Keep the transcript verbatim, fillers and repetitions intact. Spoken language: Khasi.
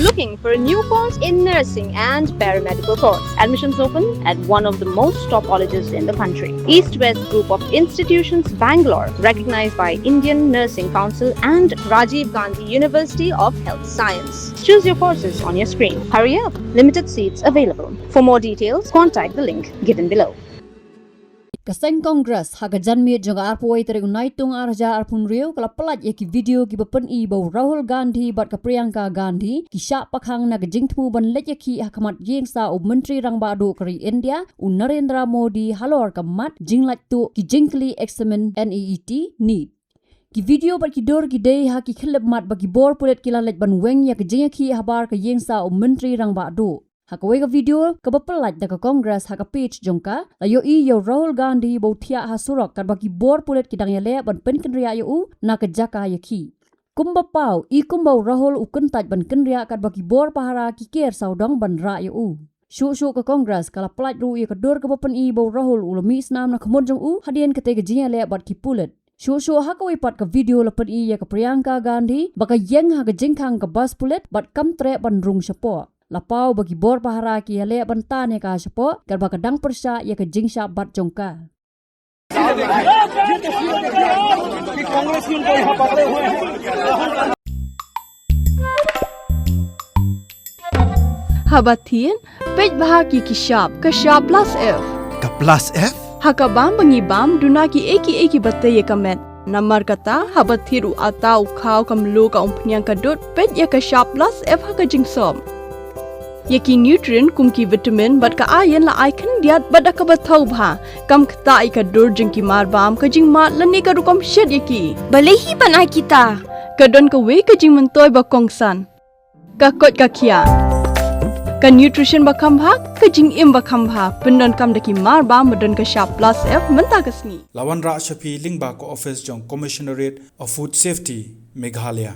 Looking for a new course in nursing and paramedical course? Admissions open at one of the most top colleges in the country. East West Group of Institutions, Bangalore, recognized by Indian Nursing Council and Rajiv Gandhi University of Health Science. Choose your courses on your screen. Hurry up, limited seats available. For more details, contact the link given below. Ka seng Congress ha ka janmiet jong ka arphew tarik u Naitung arhajar arphew hynriew ka la pyllait ïa ki video kiba pyni ba u Rahul Gandhi bad ka Priyanka Gandhi ki shah pakhang na ka jingthmu ban leit ïakhih ha khmat ïingsa u Myntri Rangbah Duh ka ri India u Narendra Modi halor ka mat jinglait tuh ki jingkylli eksamin NEET, NEET. Ki video bad ki dur ki dei ha ki khyllipmat ba ki bor pulit ki la leit ban weng ïa ka jingïakhih habar ka ïingsa u Myntri Rangbah Duh. Ha kawei ka video kaba pyllait da ka Congress ha ka page jong ka, la ïohi ïa u Rahul Gandhi ba u thiah ha surok katba ki bor pulit ki dang ïaleh ban pynkynriah ïa u na ka jaka ïakhih. Kumba paw, i kumba u Rahul u kyntait ban kynriah katba ki bor pahara ki ker sawdong ban rah ïa u. Shuh shuh ka Congress ka la pyllait ruh ïa ka dur kaba pyni ba u Rahul u la mih snam na ka mut jong u hadien katei ka jingïaleh bad ki pulit. Shuh shuh ha kawei pat ka video la pyni ïa ka Priyanka Gandhi ba ka ïeng ha ka jingkhang ka bus pulit bad kam treh ban rung shapoh. La paw ba ki bor pahara ki ïaleh ban tan ïa ka shapoh katba ka dang pyrshah ïa ka jingshah bat jong ka. Haba thied, peit bha ki ki shap, ka shap plus F. Ka plus F? Ha ka bam ba ngi bam, duna ki ei ki ei kiba tei ïa ka met. Namar kata, haba thied u atta, u khaw, ka mluh, ka umphniang, ka dud, peit ïa ka shap plus F ha ka jingsop. Ïa ki nutrient kum ki vitamin bad ka iron la ai khyndiat bad da kaba thaw bha. Kam ktah ïa ka dur jong ki marbam, ka jingmad lane ka rukom shet ïa ki. Balei hi ban ai kita? Ka don kawei ka jingmyntoi ba kongsan. Ka koit ka khiah. Ka nutrition ba kham bha, ka jingim ba kham bha. Pyndonkam da ki marbam ba don ka shap plus F mynta ka sngi. La wanrah sha phi lyngba ka office jong Commissionerate of Food Safety, Meghalaya.